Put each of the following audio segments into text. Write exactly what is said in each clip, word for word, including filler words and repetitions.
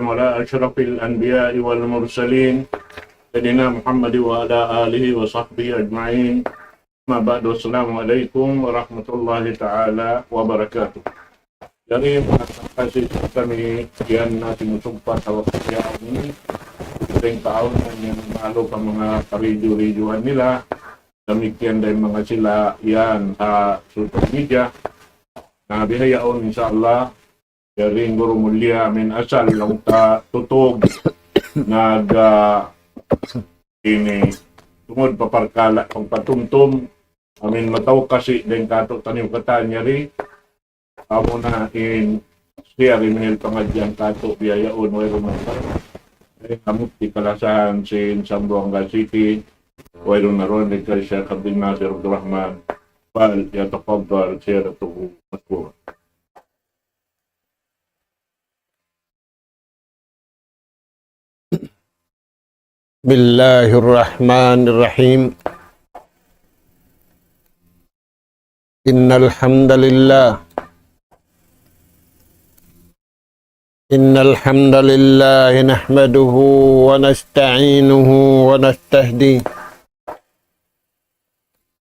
على أشرف الأنبياء والمرسلين سيدنا محمد وعلى آله وصحبه أجمعين. أما بعد، السلام عليكم ورحمة الله تعالى وبركاته. Jari, manga kakasi sin kami, yan na sinusugpat ha waktu ini. Kita in kaawnan yan malu pa manga karidu-riduan nila. Damikkiyan da in manga sila yan ha social media. Na bihaun, insya Allah, jari guru mulia, amin asal laung ta tutug nag, ah, ini tungud pa parkala' pagpatumtum, amin mataw kasi dayn kātu'niyu katan. Jari, amuna in siya rin hil pangadjian kātu' bihaun, wayruun na. Eh, kamu di kalasahan sin Zamboanga City, wayruun na rin kay Sheikh Abdul Nasir Abdul Rahman, فليتفضل سيادته مشكورا. بسم الله الرحمن الرحيم. إن الحمد لله، إن الحمد لله نحمده ونستعينه ونستهديه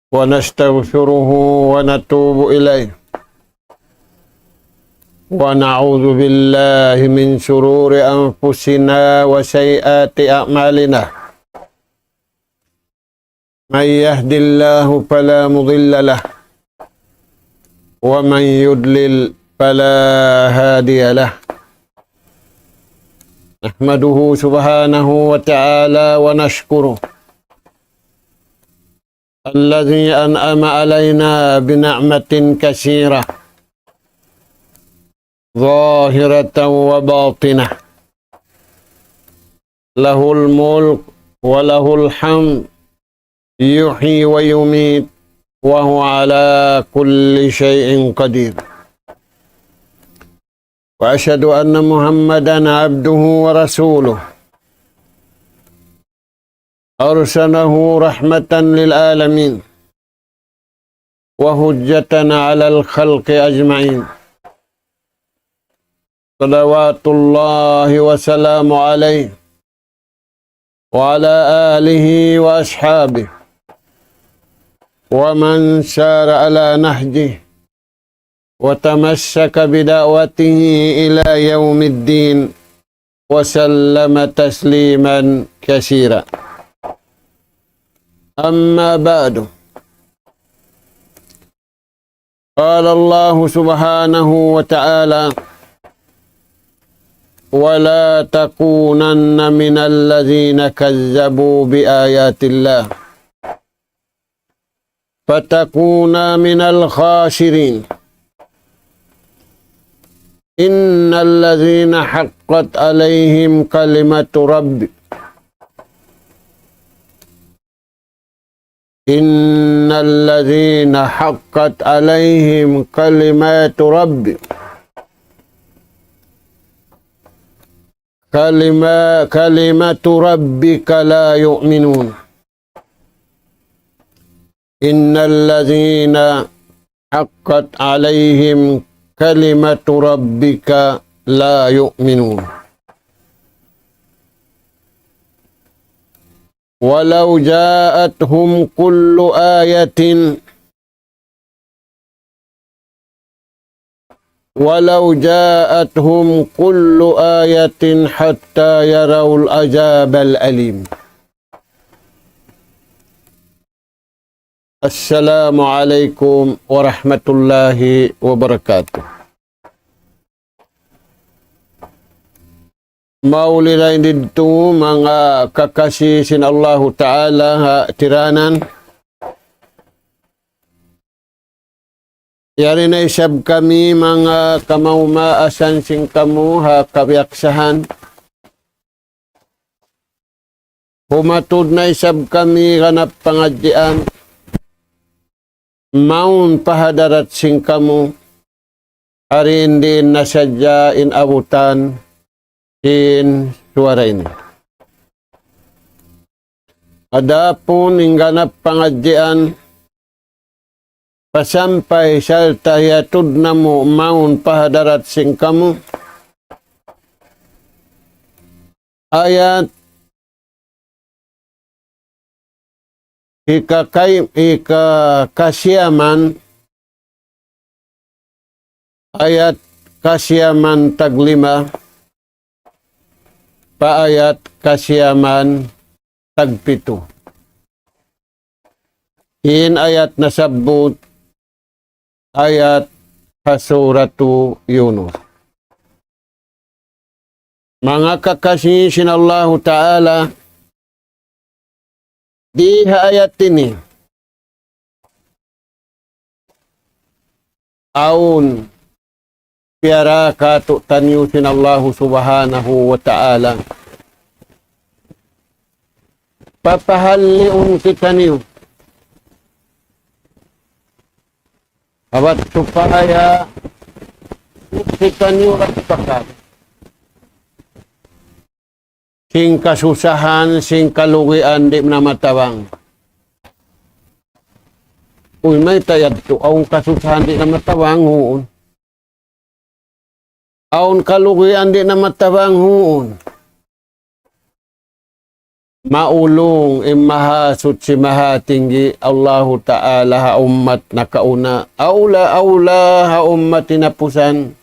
ونستغفره ونتوب إليه، ونعوذ بالله من شرور أنفسنا وسيئات أعمالنا. من يهد الله فلا مضل له، ومن يضلل فلا هادي له. نحمده سبحانه وتعالى ونشكره الذي أنعم علينا بنعمة كثيرة ظاهرة وباطنة، له الملك وله الحمد، يحيي ويميت، وهو على كل شيء قدير. وأشهد أن محمدا عبده ورسوله، أرسله رحمة للعالمين وحجة على الخلق أجمعين، صلوات الله وسلامه عليه وعلى آله وأصحابه ومن سار على نهجه وتمسك بدعوته إلى يوم الدين وسلم تسليما كثيرا. أما بعد، قال الله سبحانه وتعالى: ولا تكونن من الذين كذبوا بآيات الله فتكون من الخاسرين. إن الذين حقت عليهم كلمة ربك، إن الذين حقت عليهم كلمات ربك، كلمة، كلمة ربك لا يؤمنون. إن الذين حقت عليهم كلمة ربك لا يؤمنون. ولو جاءتهم كل آية، ولو جاءتهم كل آية حتى يروا العذاب الأليم. السلام عليكم ورحمة الله وبركاته. Mauli dayn didtu manga kakasi sin Allahu Ta'ala ha tiranan. Yari na isab kami manga kamaumaasan sin kamu ha kabiyaksahan. Humatud na isab kami ganap pangadjian mawn pa hadarat sin kamu, hari in diin na sadja in abutan sin suwara ini. Adapun in ganap pangadjian, pasampay sarta' hiyatud namu' mawn pa hadarat sin kamu, Ayat hikakay-, hikakasiyaman, ayat kasiyaman taglima, pa ayat kasiyaman tagpitu. In ayat nasabbut, ayat ha Suratu Yunus. Manga kakasi sin Allahu Ta'ala, di ha ayat ini, awn piyara kātu'niyu sin Allahu Subhanahu wa Ta'ala. Papahalliun kitaniyu. Abat supaya kitaniyu rasakan sin kasusahan, sin kalugian di' na matabang. Uy, mayta' yadtu, awn kasusahan di' na matabang, huun. Awn kalugian di' na matabang, huun. Maulung in Mahasuchi Mahatinggi Allahu Ta'ala ha ummat nakauna. Awla, awla ha ummat hinapusan.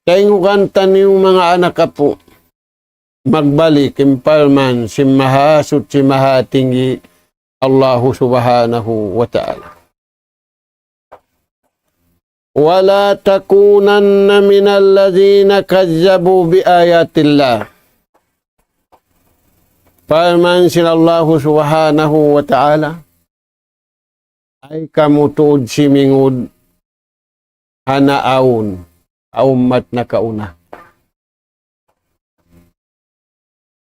Tayngugan taniyu manga anak apu'. Magbalik in parman sin Mahasuchi Mahatinggi Allahu Subhanahu wa Ta'ala. ولا تكونن من الذين كذبوا بآيات الله. Parman sin Allahu Subhanahu wa Ta'ala, ayaw kamu tuud simingud ha naawn ha ummat nakauna.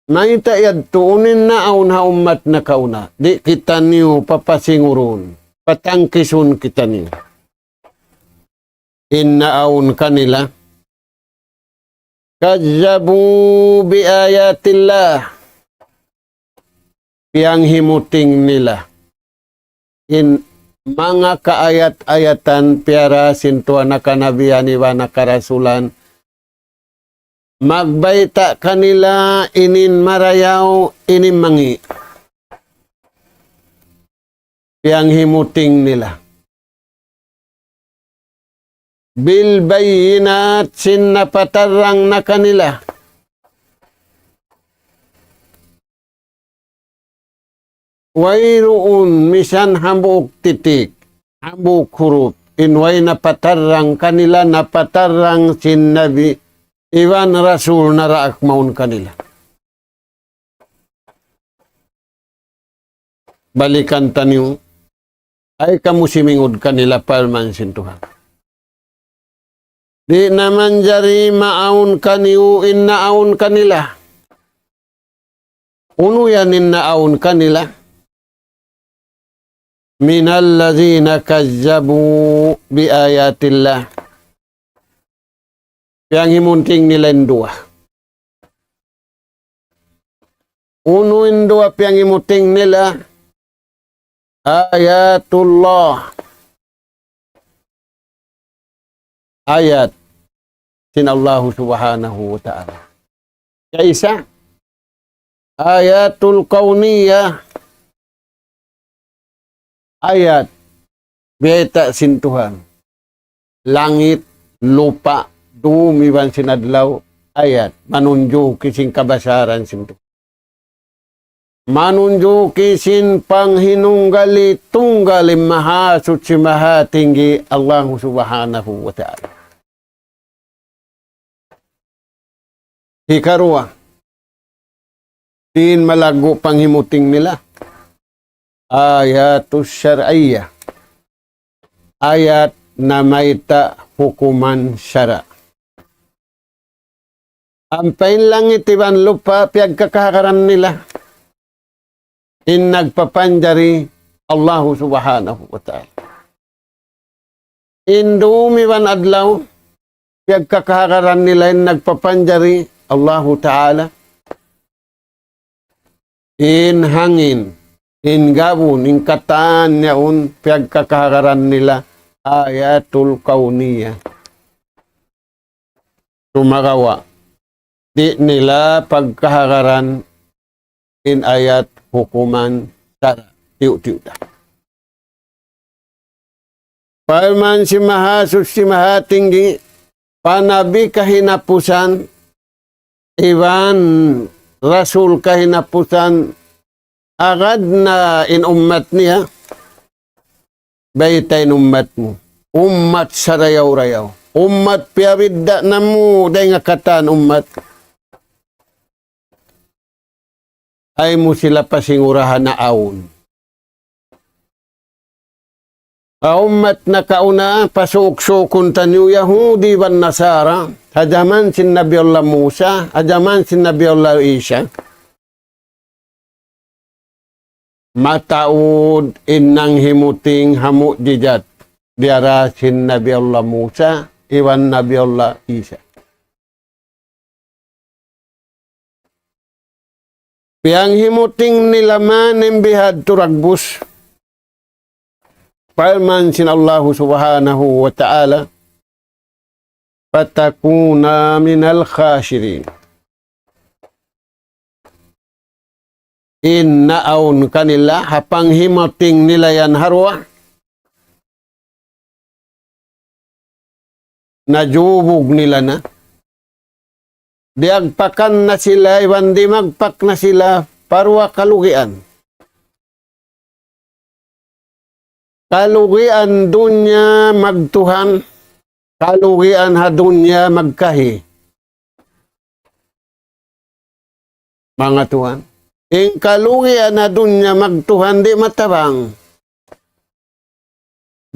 Mayta' yadtu in naawn ha ummat nakauna, di' kitaniyu papasingurun, patangkisun kitaniyu. In naawn kanila, كذبوا بآيات الله. Piyanghimuting nila in manga kaayat-ayatan piyara sin Tuhan nakanabihan iban nakarasulan. Magbayta' kanila inin marayaw, inin mangi'. Piyanghimuting nila. بالبينات, sin napatarrang na kanila. Wayruun misan hambuuk titik, hambuuk hurup, in way napatarrang kanila, napatarrang sin Nabi, iban Rasul naraak mawn kanila. Balikan taniyu, ayaw kamu simingud kanila, parman sin Tuhan. Di' na manjari maawn kaniyu in naawn kanila. Unu yan in naawn kanila? من الذين كذبوا بآيات الله. Piyanghimuting nila in duwa. Unu in duwa piyanghimuting nila? آيات الله. Ayat sin Allahu Subhanahu wa Ta'ala. Kaisa, آيات كونية. Ayat biyayta' sin Tuhan. Langit, lupa', dum iban sin adlaw, ayat manunjuki sin kabasaran sin Tuhan. Manunjuki sin panghinunggali tunggal in Mahasuchi Mahatinggi Allahu Subhanahu wa Ta'ala. Hikaruwa, sin malaggu' panghimuting nila, آيات شرعية. Ayat namayta' hukuman sara'. Ampa in langit iban lupa' piyagkakahagaran nila, in nagpapanjari Allahu Subhanahu wa Ta'ala. In dum iban adlaw piyagkakahagaran nila, in nagpapanjari Allahu Ta'ala. In hangin, in gabun, in katan yaun piyagkakahagaran nila آيات كونية. Sumagawa', di' nila pagkahagaran in ayat hukuman sara' tiyu'-tiyu' da. Parman sin Mahasuchi Mahatinggi, pa nabi kahinapusan, iban rasul kahinapusan, agad na in ummat niya, bayta' in ummat mu. Ummat sarayaw-rayaw. Ummat piyabidda' namu' dayn ha katan ummat. Ayaw mu sila pasingurahan na awn. Ha ummat nakauna, pasuuk-suukun taniyu Yahudi iban Nasara, ha jaman sin Nabi Allah Musa, ha jaman sin Nabi Allah Isa. Mataud in nanghimuting ha mu'jizat diyara sin Nabi Allah Musa, iban Nabi Allah Isa. Piyanghimuting nila mayan bihadtu dagbus. Parman sin Allahu Subhanahu wa Ta'ala, فتكونا من الخاسرين. In naawn kanila, ha panghimuting nila yan ha duwa, najubug nila na. Diyagpakan na sila, iban dimagpak na sila, pa duwa kalugian. Kalugian dunya magtuhan, kalugian ha dunya magkahi. Manga tuwan, in kalugian ha dunya magtuhan di' matabang.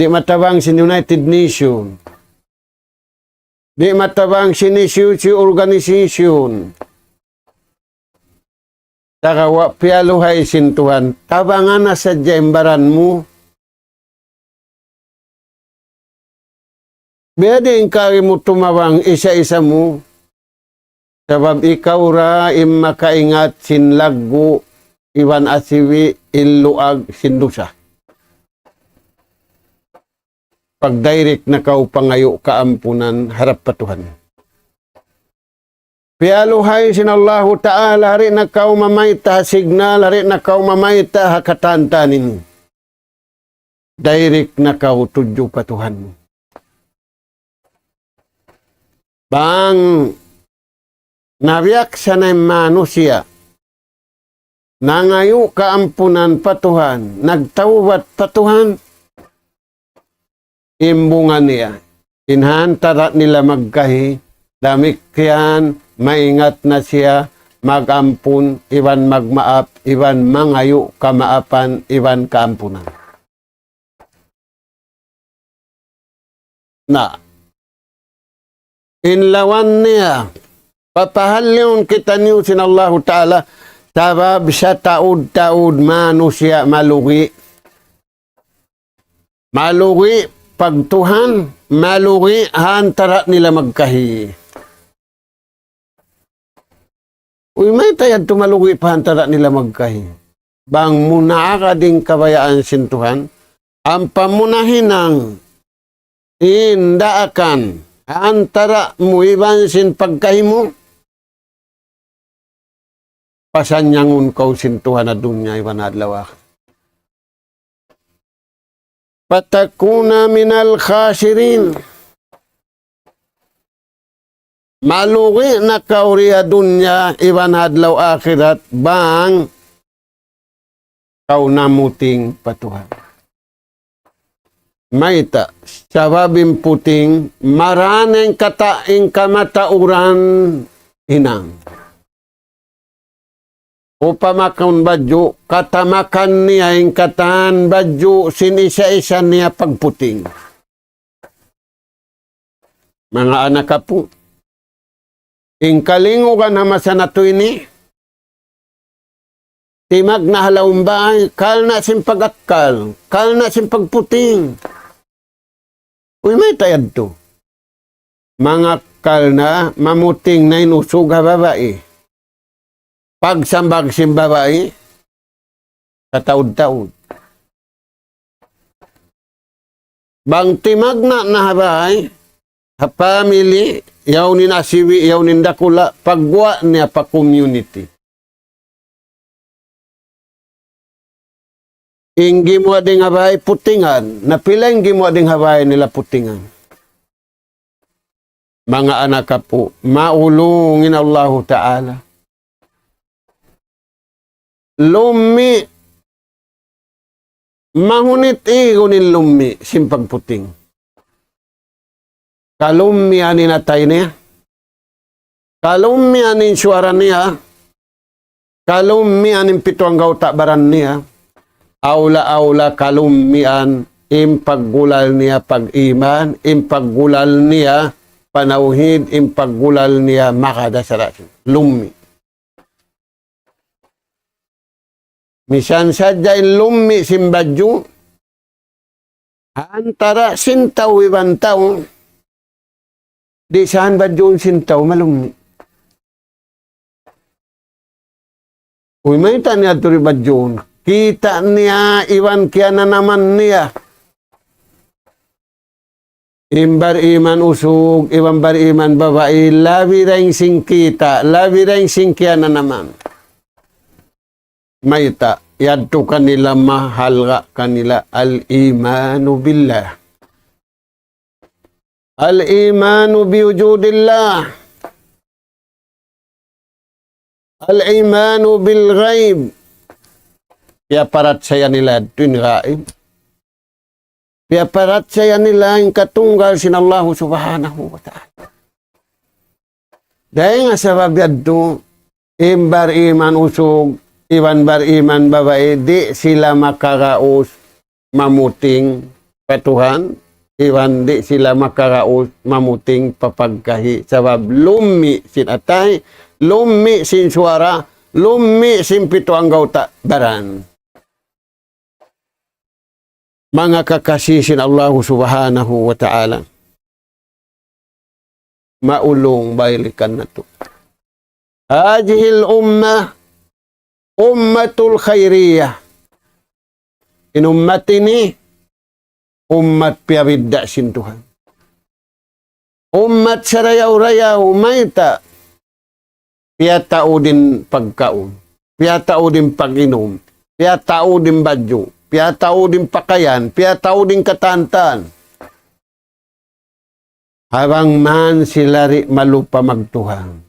Di' matabang sin United Nation. Di' matabang sin hisiyu-siyu organization. Sagawa' piyaluhay sin Tuhan, tabangan na sadja in baran mu. Biyadiin kari mu tumabang isa-isa mu. Sabab ikaw ra in makaingat sin laggu' iban asibi' in luag sin dusa. Pagdirect na kaw pangayu' kaampunan harap pa Tuhan. Piyaluhay sin Allahu Ta'ala, di' na kaw mamayta' ha signal, di' na kaw mamayta' ha katan-katan ini. Direct na kaw tudju pa Tuhan. Bang nabiyaksa na in manusiya', nangayu' kaampunan pa Tuhan, nagtawbat pa Tuhan, in bunga niya, in ha antara' nila magkahi, damikkiyan maingat na siya mag-ampun, iban magmaap, iban mangayu' kamaapan, iban kaampunan. Na, in lawan niya, papahalliun kitaniyu sin Allahu Ta'ala, sabab sataud-taud manusiya' malugi'. Malugi' pagtuhan, malugi' ha antara' nila magkahi. Uy, mayta' yadtu malugi' pa antara' nila magkahi? Bang mu na agad in kabayaan sin Tuhan, ampa mu na hinang in daakan antara' mu iban sin pagkahi mu, pasannyangun kaw sin Tuhan ha dunya iban adlaw akhirat. فتكونا من الخاسرين. Malugi' na kaw di ha dunya iban adlaw akhirat bang kaw namuting pa Tuhan. Mayta', sabab in puting, marana in kata-, in kamatauran hinang. Upama kaw badju', katamakan niya in katan badju' sin isa-isa niya pagputing. Manga anak apu', in kalingugan ha masa natu' ini, timagna' ha lawm bay, karna' sin pag-akkal, karna' sin pagputing. Uy, mayta' yadtu? Mangakkal na, mamuting na in usug ha babai. Pagsambag sin babai, kataud-taud. Bang timagna' na ha bay, ha family, yaun in asibi', yaun in dakula', pagguwa' niya pa community. In gimuwa' dayn ha bāy putingan, na pila in gimuwa' dayn ha bāy nila putingan. Manga anak apu', maulung in Allahu Ta'ala. Lummi', mahunit igun in lummi' sin pagputing. Kalummian in atay niya. Kalummian in suwara niya. Kalummian in pitu anggawta' baran niya. Awla-awla kalummian in paggulal niya pag-iman, in paggulal niya panawhid, in paggulal niya makada sara'. Lummi'. Misan sadja in lummi' sin badju', antara sin tau iban tau, di' sa in badjuun sin tau malummi'. Uy, mayta' niya tuud badjuun. Kita' niya iban kiyananaman niya. In bar-iman usug, iban bar-iman babai, labi dayn sin kita', labi dayn sin kiyananaman. Mayta', yadtu kanila mahalga' kanila al-imanu billah. Al-imanu biwujudillah. Al-imanu bil ghaib. Piyaparachaya nila yadtu in ghaib. Piyaparachaya nila in katunggal sin Allahu Subhanahu wa Ta'ala. Dayn ha sabab yadtu, in bar-iman usug, iban bar-iman babai, di' sila makaraus mamuting pa Tuhan, iban di' sila makaraus mamuting pa pagkahi. Sabab lummi' sin atay, lummi' sin suwara, lummi' sin pitu anggawta' baran. Manga kakasi sin Allahu Subhanahu wa Ta'ala. Maulung balikan natu'. هذه الأمة أمة خيرية. In ummat ini, ummat piyabidda' sin Tuhan. Ummat sarayaw-rayaw, mayta'? Piyataud in pagkaun, piyataud in pag-inum, piyataud in badju', piyataud in pakayan, piyataud in katantan. Habang man sila di' malupa magtuhan.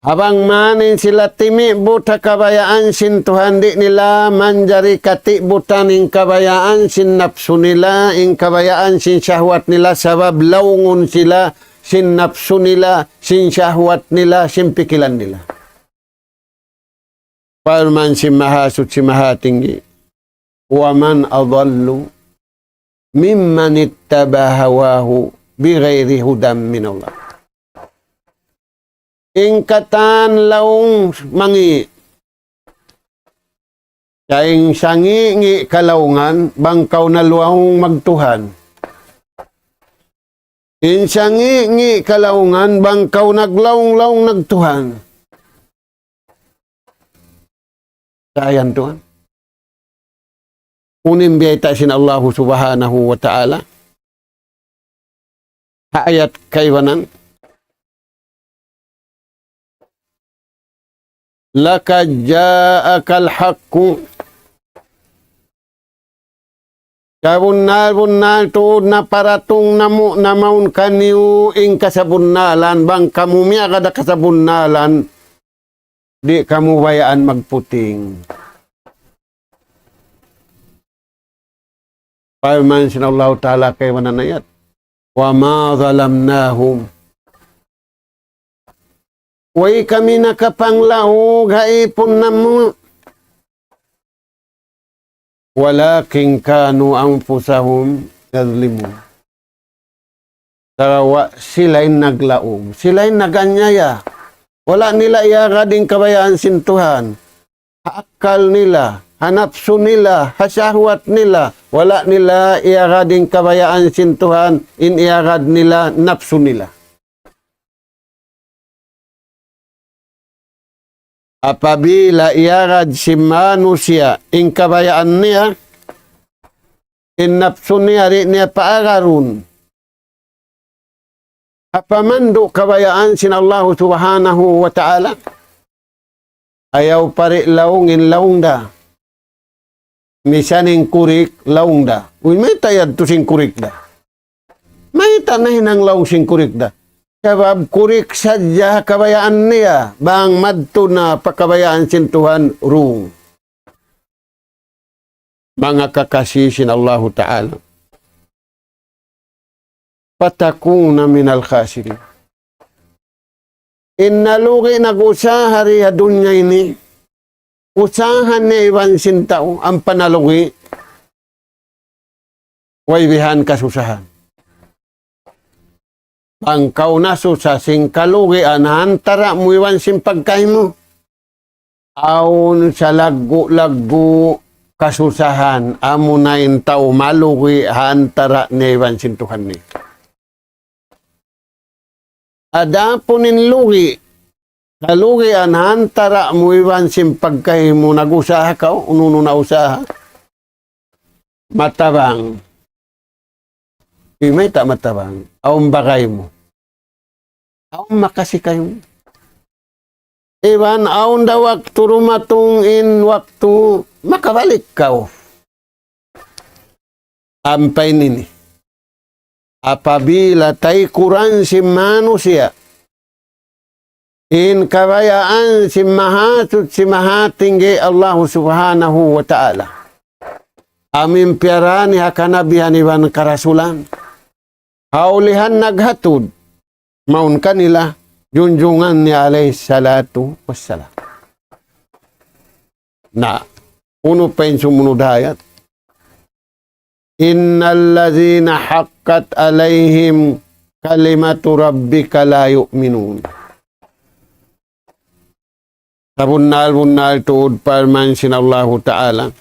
Habang man in sila timibut ha kabayaan sin Tuhan, di' nila manjari katibutan in kabayaan sin napsu nila, in kabayaan sin sahwat nila, sabab laungun sila sin napsu nila, sin sahwat nila, sin pikilan nila. Parman sin Mahasuchi Mahatinggi, ومن أضل ممن اتبع هواه بغير هدى من الله. In katan laung mangi'. Sa' in sangi'-ngi' kalaungan, bang kaw nalaung magtuhan. In sangi'-ngi' kalaungan, bang kaw naglaung-laung nagtuhan. Sa' yan tuwan. Unu in biyayta' sin Allahu Subhanahu wa Ta'ala. Ha ayat kaibanan. لقد جاءك الحق. Sabunnal-bunnal tuud na paratung namu' na mawn kaniyu in kasabunnalan, bang kamu miyagad ha kasabunnalan, di' kamu bayaan magputing. Parman sin Allahu Ta'ala kaibanan ayat, وما ظلمناهم. Way kami nakapanglaug ha ipun namu'. ولكن كانوا أنفسهم يظلمون. Sagawa' sila in naglaug, sila in nag-anyaya. Wala' nila iyagad in kabayaan sin Tuhan. Ha akkal nila, ha napsu nila, ha sahwat nila. Wala' nila iyagad in kabayaan sin Tuhan, in iyagad nila napsu nila. Apabila iyagad sin manusiya' in kabayaan niya, in napsu niya di' niya paagarun. Apamandu' kabayaan sin Allahu Subhanahu wa Ta'ala. Ayaw pari' laung in laung da. Misan in kurik laung da. Uy, mayta' yadtu sin kurik da. Mayta' nahinang laung sin kurik da. Sabab kurik sadja kabayaan niya. Bang madtu na pa kabayaan sin Tuhan rung. Manga kakasi sin Allahu Ta'ala. فتكون من الخاسرين. In nalugi' nag-usaha di ha dunya ini, usaha niya iban sin tau, ampa nalugi', way bihan kasusahan. Bang kaw nasusa sin kalugian ha antara' mu iban sin pagkahi mu, awn salaggu'-laggu' kasusahan, amuna in tau malugi' ha antara' niya iban sin Tuhan niya. Adapun in lugi', kalugian ha antara' mu iban sin pagkahi mu, nag-usaha kaw, unu-unu na usaha. Matabang. Di' mayta' matabang. Awn bagay mu. Awn makasi kaymu. Iban awn da waktu dumatung in waktu makabalik kaw. Ampa ini ini. Apabila taykuran sin manusiya' in kabayaan sin Mahasuchi Mahatinggi Allahu Subhanahu wa Ta'ala. Amu in piyarani ha kanabihan iban karasulan. Ha ulihan naghatud, mawn kanila, junjungan niya alayhi salatu wassalam. Na, unu pa in sumunud ayat? إن الذين حقت عليهم كلمة ربك لا يؤمنون. Sabunnal-bunnal tuud parman sin Allahu Ta'ala.